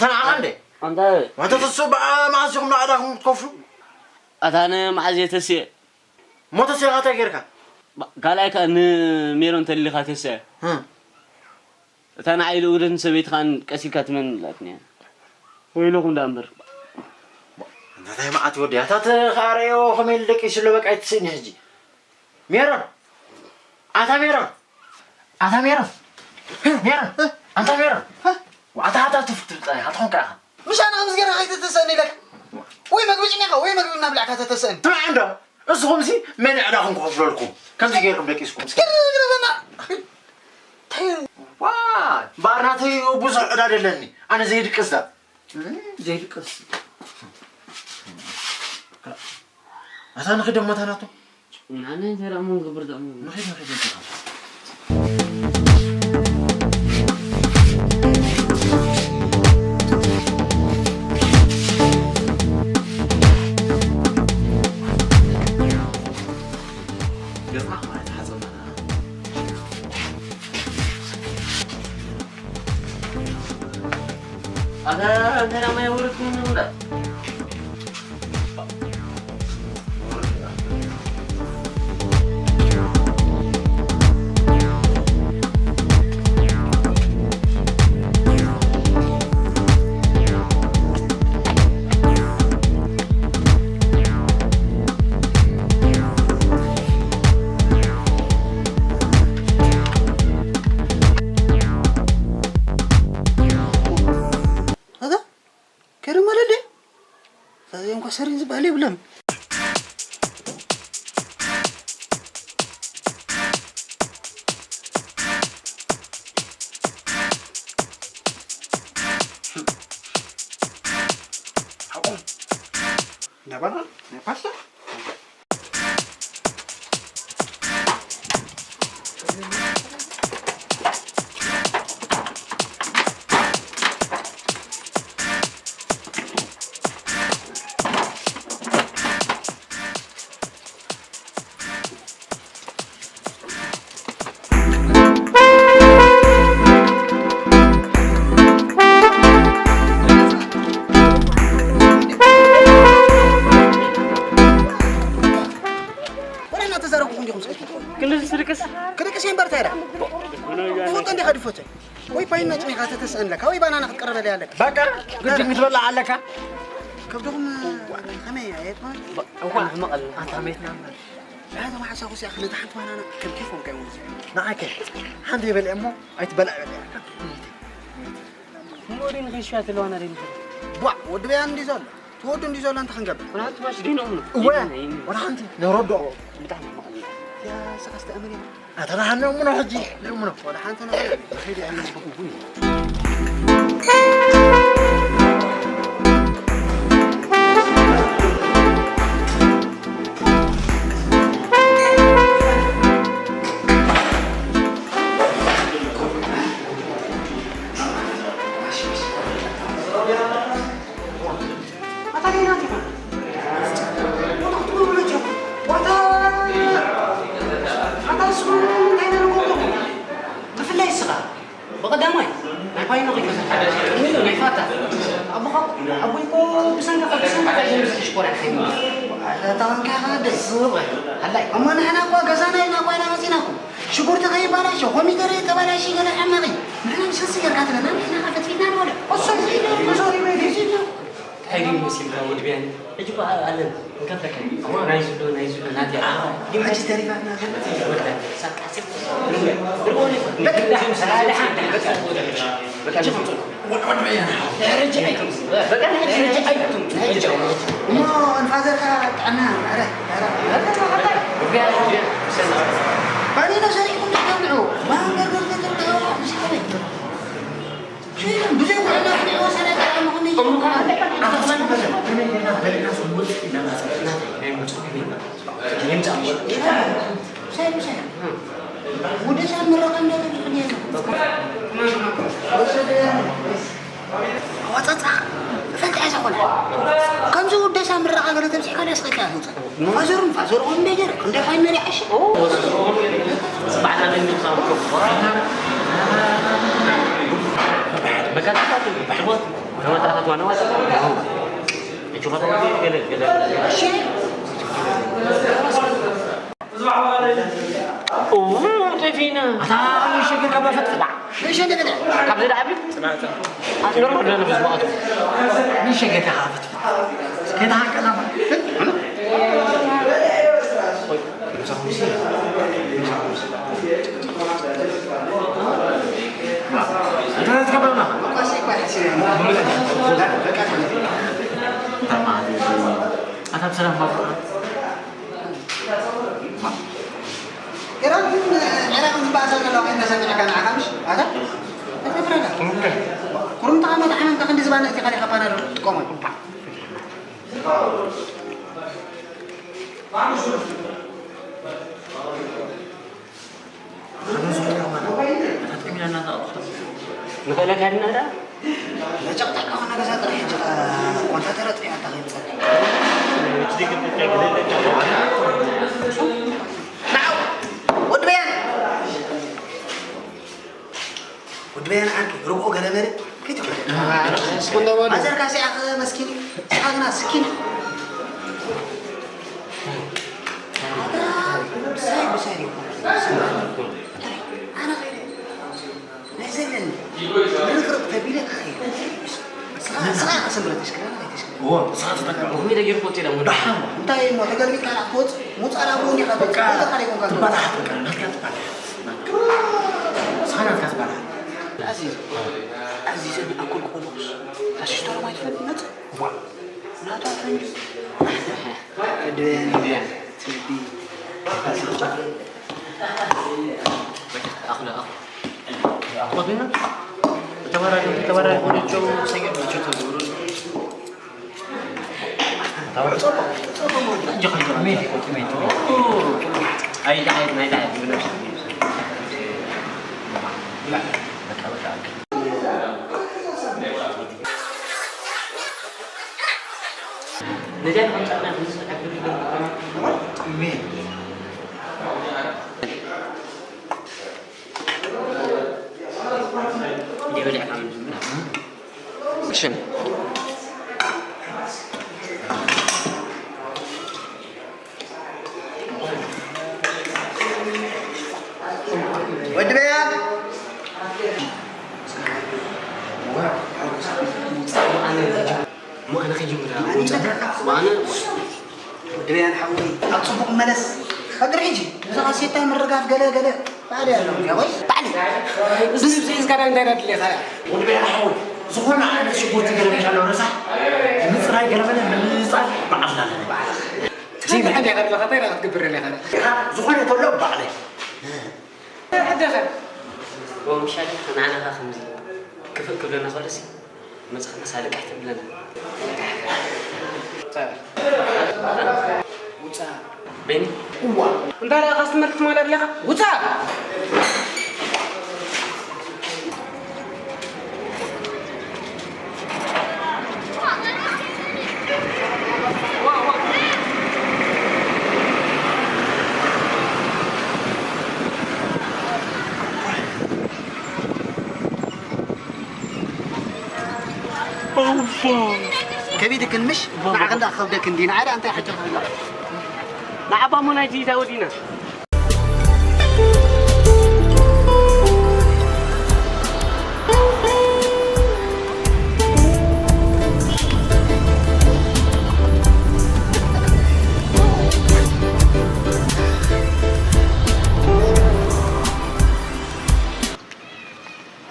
ተናዓኻ እንዴ? ኣንታ ዋንተ ተሱ በኣ መዓዝ ኢኹም ንኣዳኹም ክትከፍሉ? ኣታ ንመዓዝ እየ ተስየ? ሞተስ ኢኻ እንታይ ጌርካ? ካልኣይ ከኣ ንሜሮን ተሊኻ ተስየ። እታ ንዓይ ልኡደን ሰበይቲ ከኣ ቀሲልካ ትመን ላትኒ። ወይለኹም ደኣ እምበር። እንታይ መዓት ወዲ፣ ኣታ ተኻረዮ ከመይ ኢሉ ደቂሱ ኣሎ፣ በቃ ኣይትስእኒ ሕጂ። ሜሮን! ኣታ ሜሮን! ኣታ ሜሮን! ሜሮን! ኣንታ ሜሮን! ኣታ፣ ኣታ፣ ትፍ-፣ ትፍ-፣ ኣታ ኾንካ ኢኻ። ምሽ ኣነ ከምዚ ጌርካ ከይተተስእኒ ኢለካ። ወይ መግቢ ጭኒኻ፣ ወይ መግቢ እናብላዕካ ተተስእኒ። ስማዕ እንዶ፣ እስኹምሲ መን ዕዳኹም ክኸፍለልኩም? ከምዚ ጌርኩም ደቂስኩም። እስኪ ግርግር በና። ዋ፣ እምበኣር ናተይ ብዙሕ ዕዳ ደለኒ። ኣነ ዘይድቅስ ዳ። ዘይድቅስ። ኣታ ንኺድ እሞ እታ ናቱ። ንዓና እንታይ ደኣ እሞ ንገብር ደኣ እሞ? ንኺድ፣ ንኺድ፣ ንኺድ። ገጽና ከማን ኣይተሓጸብናን። ኣታ እንታይ ደኣ ማይ ኣውረድኩም ንብላ? ኣታ ከይዶም ማለት ድዩ? እዛ እዚኦም እኳ ሰሪን ዝበሃል የብሎም። ሓቆም። ናይ ባና፣ ናይ ፓስታ። ወላ እናተዛረብኩ እንዲኹም ስእልኩ። ክንድዚ ትድቅስ? ክድቅስ እየ እምበር እንታይ ደኣ? ትፈልጦ እንዲኻ ድፎተ? ወይ ፓይና ጭኒኻ ተተስእን ኣለካ፣ ወይ ባናና ክትቅርበለይ ኣለካ። በቃ፣ ግድን ክትበልዕ ኣለካ። ከብድኹም ከመይ ኣየጥማን? እዋ፣ ሕመቕ ኣለና። ኣታ መይትና እምበር። ኣታ መሓሳኹስ ያኽ ነታ ሓንቲ ባናና ከም ኬፍ ወንቀ ይወንዝ። ንዓከ፣ ሓንቲ ይበልዕ እሞ ኣይትበልዕ በልዕ። እሞ ወዲ ንኸይሽያ ትለዋና ደይ ንኽእል። ቧዕ፣ ወዲ በያን እንዲ ዘሎ። ትወዱ እንዲ ዘሎ እንታይ ክንገብር? ወላ ሓንቲ ማሽ ደይኖም ነው። እወ፣ ደይኖም ነው። ወላ ሓንቲ ነረድኦ። ብጣዕሚ ሕመቕ ኣለና። ያ፣ ሰዓስተ እምር ኢና። ኣታ ደሓን ነው ምኖ ሕጂ? ነው ምኖ? ወላ ሓንቲ ነገር። ኸይዲ ኣይነ። ኣታ ጌና ዲኻ? ወታ ክትብሉ መቸም። ወታ፣ ኣታ ንስኹም እንታይ ነርጎምኩም? ብፍላይ እስኻ። ብቐዳማይ፣ ናይ ፓይኖ ከይከፈትካ። ቅድሚኡ ናይ ፋታ። ኣቦኻ፣ ኣቦይ እኮ ብሰንክኻ፣ ብሰንክኻ እዮም ዝተሽኮርያ ሓይሚ። ኣታ ኸንካ ኢኻ ኣደይ። ስቕ በል። ሃላይ። እሞ ንሕና እኮ ገዛና ኢልና እኮ ኢና መጺናኩም። ሽጉርቲ ከይባላሾ፣ ኮሚደረ ተባላሺ ገለ ሕማቒ። ንሕና ምስ ህሲ ጌርካ ትበና፣ ንሕና ኸዓ ፈትፊትና ንበልዖ። እሱ ብዙ ሪሜዲ። እንታይ ድዩ መሲልካ ወዲ ቢያን? ሕጂ እኮ ኣለና፣ ክንከፍለካ ኢና። እሞ ናይ ዝሎ፣ ናይ ዝሎ ናትያ። ሕጂ ተሪፋትና ዘሎ። ወዲ ቢያን፣ ሳብ ቃጽል። በቃ፣ ደሓን፣ ደሓን፣ ደሓን። በቃ፣ ሕጂ ከምጽእ። ወዲ፣ ወዲ ቢያን። ሕጂ ኣይትምጽእ። በቃ፣ ሕጂ፣ ሕጂ ኣይትምጽእ። ሕጂ። እሞ ንፋዘርካ ጥዕና፣ ኧረ፣ ኧረ፣ ኧረ፣ ኧረ። ባኒኖ ሰሪሕኩም ትገብዑ። ማን ገርገር ትገብዑ? ብዘይ ኩዕና ክንዕወት ሰሪሕና ምዃን እዩ። እሞ ከዓ ኣታ ትፈልጥ መሰል ከመይ ጌርና በሊዕና ስንቡል ኢልና ናጽናዕና? ናይ ምንጹ ከመይ? ምሳይ፣ ምሳይ። ወደሳ ምረቓ እንዳ ተብዝሑ ጌርና። ወሰደ። ኣዋጻጻ እፈልጥ እያ ዝኾነ። ከምዚ ወደሳ ምረቓ ገለ ተብዚሕካ ድያስ ኸይድካ ትውጻእ? ፋዘሩን ፋዘርኹም እንደ ጌር፣ እንደ ፋይመሪ ዓሽ። ጽባሕ ናበይ ምሳኹም? በቃ፣ ጽባሕ፣ ጽባሕ። ከመጣታት ዋና ዋና። እጅ ኸታ ገለ ገለ። እሺ። እው፣ ጠፊና። ኣታ፣ ይሸገር ካብ ፈትፍላ። ይሸገር ካብ ዘዳ ዓቢ። ጽናዕታ። ኣትኖር ወደ ነብስ ማቱ። ይሸገር ካብ ፈትፍላ። ከታ ቀላማ። ኢራን ግን ዒራቕ ዝበኣሳ ዘለዋ ከይተሰሚዕካ ንዓኻ ምሽ? ኣታ? ኣይተፍረዳ። ኩርምታ ዓመት ዓመት ክንዲ ዝባነ እቲ ካሊኻ ፓናዶ ትጥቀመሉ። ንኽእለካ ድና ደኣ? መጨቕጨቕ ከኾነ ገዛ ጥራሕ ሕጂ ኸ ኮንታተረ ጥሪያ ኣታ ከይምጸእ። ንዓው! ወዲ በያን! ወዲ በያን ዓርኪ፣ ርግኦ ገለ በለ፣ ከይትውረድ። ኣዘርካ ሲኣኸ መስኪን፣ ስኻ ግና ስኪን። ኣታ፣ ብሳይ፣ ብሳይ ዲኹም? ኣነ ኸይደ፣ ናይ ዘለኒ፣ ርቕርቕ ተቢለ ክኸይድ። ስኻ፣ ስኻ ኢኻ ሰንብረ ተሽክረና፣ ኣይተሽክረና። እዎ፣ ስኻ ተጠቀም። ከመይ ኢለ ገይርኩ ወፂእ ኢለ እሞ። ደሓን። እንታይ እሞ፣ ተገልቢጥካ ዳኣ ክትወፅእ? ሙፃ ዳኣ ብእውን ኢኻ በቃ፣ ትወፅእ። ትበላሓት በቃ፣ ናትካ ትበላሓት። ስኻ ናትካ ትበላሓት። ኣዚዝ፣ ኣዚዝ፣ ኣኩል ቆሎስ፣ ኣሲስቶር ማይ ትፈልጥ መፅእ? ዋ። ናታ ፈንጂ። ድበያን፣ ድበያን፣ ትቢ፣ ኣዚዝ ጫፍ። ኣኹለ፣ ኣኹ። ኣኹ። ተባራሪ፣ ተባራሪ፣ ሰገድ ናቸው ተዝብሩ። ሽን። ወዲ በያን። እሞ ኣነ ከይጅምር። ኣነ ይነግረካ። ኣነ ወዲ በያን ሓወይ፣ ኣብ ጽቡቕ መለስ። ፈቅሪ ሕጂ፣ እዛ ካሴታ ምርጋፍ ገለ ገለ። ባዕለይ ኣለኹ፣ ያቦይ፣ ባዕለይ። እዚ ልብሲ ሒዝካ ዳኣ እንታይ ዳኣ ድሌኻ እያ? ወዲ በያን ሓወይ፣ ዝኾነ ዓይነት ሽጉርቲ ገለ መለ ኣሎ ረሳሕ። ምጽራይ ገለ መለ ምንጻር ባዕልና ኣለና፣ ባዕልና። ስንት ሓንቲ ኢኻ ዘለኻ፣ እንታይ ኢኻ ክትገብር ደሊኻ? ኢኻ ዝኾነ ተሎ ባዕለይ። ዓደኻ። ወምሻል ንዓናኻ ከምዚ ክፍእ ክብለና ከሎሲ፣ መጽኻ ሳልቅ ኣይተብለና። ውጻእ። በይኒ? እዋ። እንታይ ደኣ ካስትመር ክትማላ ኣለኻ? ውጻእ። ከቢድክን ምሽ? ንዓኽ እንዳ ክኸብደክን ድዩ? ንዓይ ደኣ እንታይ ሓጀኻ? ንዓባ እሞ ናይቲ ዳውድ ኢና።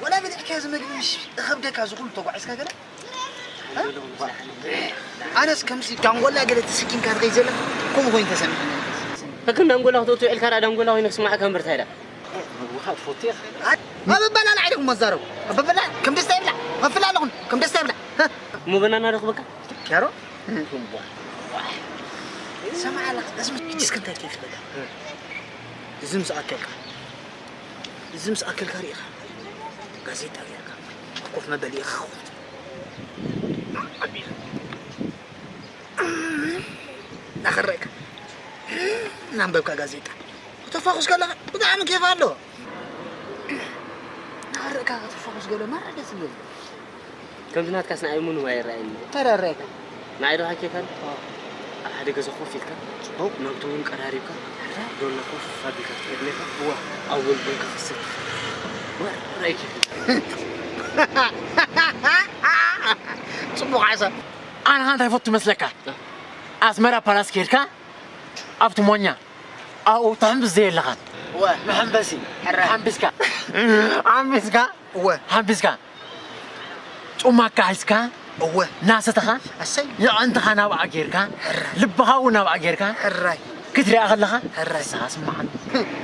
ወላ በሊዕካዮ እዚ መግቢ ምሽ እኸብደካ፣ እዚ ኩሉ ተጓዒዝካ ገለ? ኣነስ ከምዚ ዳንጎላ ገለ ተሰኪምካ ትኸይድ ዘለኻ ከምኡ ኮይኑ ተሰሚዑኒ። ከከም ዳንጎላ ክትእቱ ውዒልካ ደኣ ዳንጎላ ኮይኑ ክስምዓካ እምበር እንታይ ደኣ? ምግብኻ ትፈቱ ኢኻ። ኣብ ኣበላልዓ ኢኹም መዛረቡ። ኣብ ኣበላልዓ ከም ደስታ ይብላዕ። ከፍል ኣለኹም ከም ደስታ ይብላዕ። እሞ በናና ዶ ክበካ? ኪያሮ? ሰምዓ ኣለኻ፣ እዚ ምስ-፣ እስከ እንታይ ትብል ትበላ? እዚ ምስ ኣከልካ፣ እዚ ምስ ኣከልካ ርኢኻ፣ ጋዜጣ ጌርካ፣ ኣብ ኮፍ መበሊ ኢኻ ኮፍ ትብል። ኣቢሉ። እናኸረእካ፣ እናንበብካ ጋዜጣ። ከተፋኹስ ከለኻ ብጣዕሚ ኬፍ ኣለዎ። እናኸረእካ ከተፋኹስ ገለ ማራ ደስ ዝብል። ከምዚ ናትካስ ንዓይ ምኑ ኣይረኣየኒ። እንታይ ደኣ ረኣየካ? ንዓይ ዶ ሓኪኻን? ኣብ ሓደ ገዛ ኮፍ ኢልካ፣ ጽቡቕ። ናብቲ እውን ቀራሪብካ፣ ዶሎ ኮፍ ኣቢልካ ክትከድ ኔርካ። እወ። ኣብ ወልድን ክኽስብ። ወራይ ኬፍ። ጽቡቕ ሓሳብ። ኣነ ኸኣ እንታይ ፈቱ መስለካ? ኣስመራ ፓላስ ከይድካ፣ ኣብቲ ሞኛ፣ ኣብኡ ትሕምብስ ዘየለኻን። እወ። መሐንበሲ። ሕራይ። ሓምቢስካ። ሓምቢስካ። እወ። ሓምቢስካ። ጹማካ ሒዝካ፣ እወ። እናሰተኻ፣ ኣሰይ። የዕንትኻ ናብኣ ጌርካ፣ ሕራይ። ልብኻ እውን ናብኣ ጌርካ፣ ሕራይ። ክትሪኣ ከለኻ፣ ሕራይ። ንስኻ ስምዓኒ።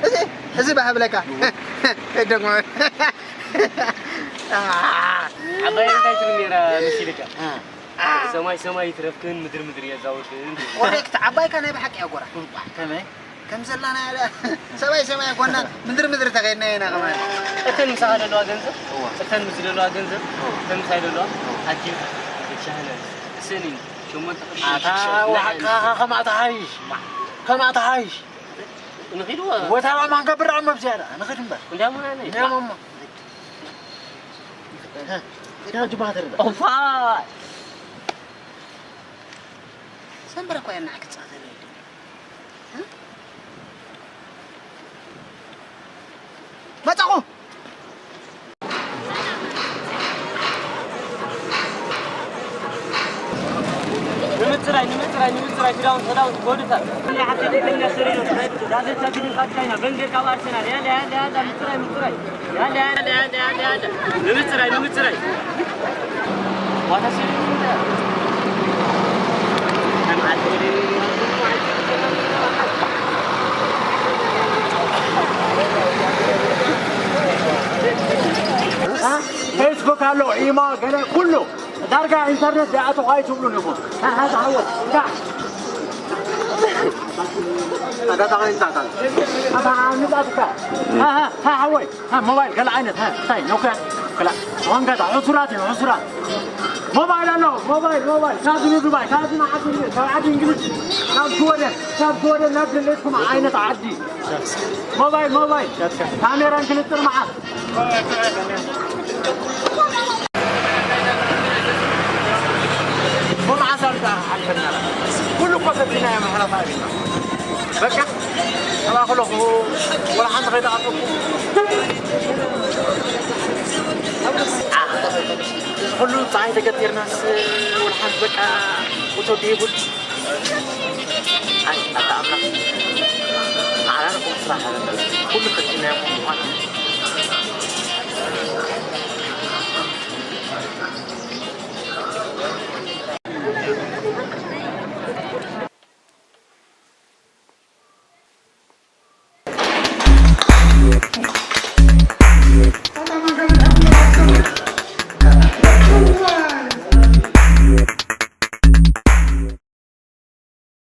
እዚ፣ እዚ ባሃብለካ። እወ። ደግሞ። ዓባይ እንታይ ትብል ነይራ መሲልካ? እ። ሰማይ ሰማይ ይትረፍክን ምድሪ ምድሪ የዛውርክን። ኮሬክት፣ ዓባይካ ናይ ብሓቂ እያ ጎራ። ከመይ? ከም ዘላና ያለ ሰማይ ሰማይ ኮና ምድሪ ምድሪ ተኸይድና ኢና ከማን። እተን ምሳኻ ዘለዋ ገንዘብ፣ እዋ። እተን ምስ ዘለዋ ገንዘብ፣ እዋ። እተን ምሳይ ዘለዋ፣ እዋ። ኣኪብ፣ ሻህነ፣ ስኒ፣ ሸሞንተ ቅርሺ፣ ኣታ ሽሻ፣ ዋዕካ፣ ንዓን። ከማታ ሓይሽ፣ ከማታ ሓይሽ። ንኺድ ወ- ወታ ማን ገብር ኣብ መብዝያ ደኣ፣ ንኺድ እምበር። እንዳሞና ነይ። እንዳሞማ። ያ ጅባተር ደኣ። ኦፋ። ሰንበረ እኮ እያ ንዓኪ ትጻተለይ። መጻኹ። ንምጽራይ፣ ንምጽራይ፣ ንምጽራይ፣ ክዳውንቲ፣ ክዳውንቲ፣ ጎድታት። እኔ ሐሴት የተኛ ስሪ ነው። ዳዘቻ ግን ካቻይና፣ በንገር ካብ ኣርሰናል። ያለ፣ ያለ፣ ያለ፣ ምጽራይ፣ ምጽራይ። ያለ፣ ያለ፣ ያለ፣ ያለ፣ ያለ። ንምጽራይ፣ ንምጽራይ። ዋታ ስሪ። ፌስቡክ ኣሎ፣ ኢሞ፣ ገለ ኩሉ ዳርጋ ኢንተርኔት ዘይኣተኹ ኣይትብሉን ኢኹም። ሃ፣ ሃ፣ ዝሓወት፣ ካ። ኣታ፣ ኣታ፣ ኣታ፣ ኣታ፣ ኣታ፣ ንጣትካ። ሃ፣ ሃ፣ ሃ፣ ሓወይ። ሃ፣ ሞባይል ገለ ዓይነት፣ ሃ፣ እንታይ፣ ኖክያ፣ ገለ፣ ሆንጋታ፣ ሕሱራት እዮም፣ ሕሱራት። ሞባይል ኣሎ፣ ሞባይል፣ ሞባይል። ካብዚ ንዱባይ፣ ካብዚ ንዓዲ እንግሊዝ፣ ካብ ዓዲ እንግሊዝ ናብ ሽወደን፣ ካብ ሽወደን ናብ ድሌትኩም ዓይነት ዓዲ። ሞባይል፣ ሞባይል። ካሜራን ክንጥር መዓት። ብመዓስ ኣልካ ሓልፈና። ኩሉ እኮ ሰፊና እያ መሕረፍ ኣቢልና። በቃ፣ ተባኽለኹ፣ ወላ ሓንቲ ከይተኣተኩ። እዚ ኩሉ ጸሓይ ተገቲርናስ፣ ወላ ሓንቲ በቃ፣ ውሰዱ ይብል። ኣይ፣ ኣታ ኣምላኽ፣ ንዓና ንኹሉ ስራሕ ኣለና። ኩሉ ፈቲናዮ ምዃኑ።